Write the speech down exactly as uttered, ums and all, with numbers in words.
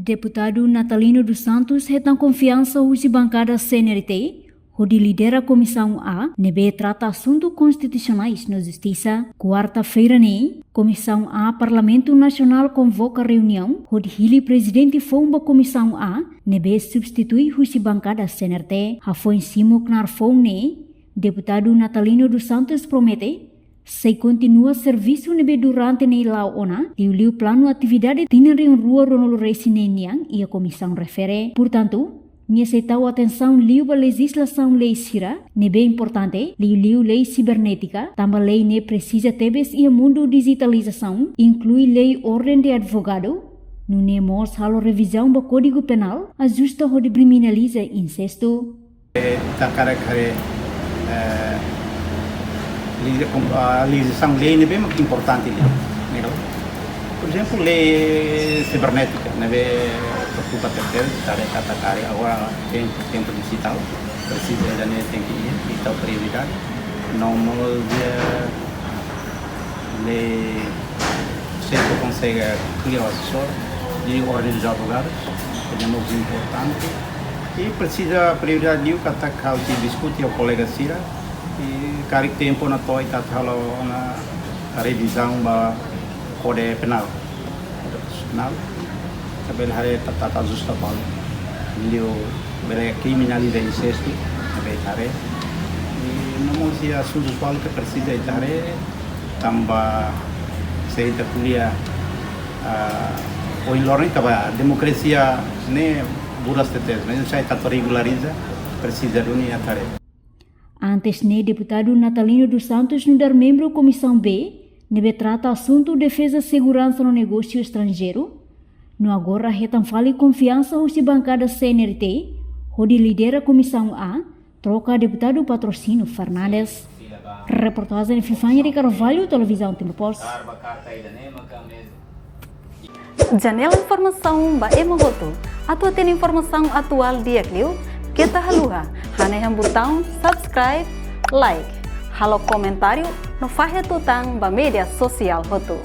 Deputadu Natalino dos Santos hetan konfiansa husi bankada C N R T hodi lidera Komisaun A ne'ebé trata asuntu konstitusionais no justisa. Kuarta-feira ne'e, Komisaun A Parlamentu Nasionál konvoka reuniaun hodi hili prezidente foun ba Komisaun A ne'ebé substitui husi bankada C N R T. Hafoin simu knaar foun ne'e, Deputadu Natalino dos Santos promete sei kontinua servisu ne'ebé durante ne'e la'o ona, liuliu planu atividade tinan rihun rua ruanulu-resin-neen nian iha komisaun refere. Portantu, nia sei tau atensaun liu ba lejizlasaun lei sira ne'ebé importante, liuliu lei sibernétika, tanba lei ne'e presiza tebes iha mundu dijitalizasaun, inklui lei orden de advogadu, nune'e mós halo revizaun ba Kódigu Penál, ajusta hodi kriminaliza insestu. Ita hakarak haree, eh, lei, kom-, ah, lei sira ne'ebé mak importante ne'e, ne'e. Por ezemplu, lei sibernétika, ne'ebé preokupa tebes, ita haree katak agora tempu, tempu dijitál, presiza ida-ne'e tenke iha, ita prioridade. No mós, eh, lei, sei ke konsege ko'alia ho asesór, lei orden dos advogados, ne'e mós importante. I presiza prioridade liu katak ha'u sei diskute ho kolega sira, i karik tempu ona to'o ita halo ona revizaun ba Kódigu Penál, Kódigu Penál. Ita bele haree ita atu ajusta balu. Liu bele kriminaliza insestu, ita bele haree. I no mós iha asuntus balu ke presiza ita haree, tanba se ita ko'alia, ah, ohin loron ita ba demokrasia ne'e buras tebes, maibé se ita atu regulariza, presiza duni ita haree. Antes ne'e, Deputadu Natalino dos Santos nu'udar membru Komisaun B, ne'ebé trata asuntu defeza, seguransa no negósiu estranjeiru, no agora hetan fali konfiansa husi bankada C N R T hodi lidera Komisaun A, troka Deputadu Patrocínio Fernandes. Reportajen Fifania de Carvalho, Televizaun Timor Post. Janela informasaun ba ema hotu. Atu hatene informasaun atuál di'ak liu, keta haluha hanehan butaun subscribe, like, halo komentáriu no fahe tutan ba média sosiál hotu.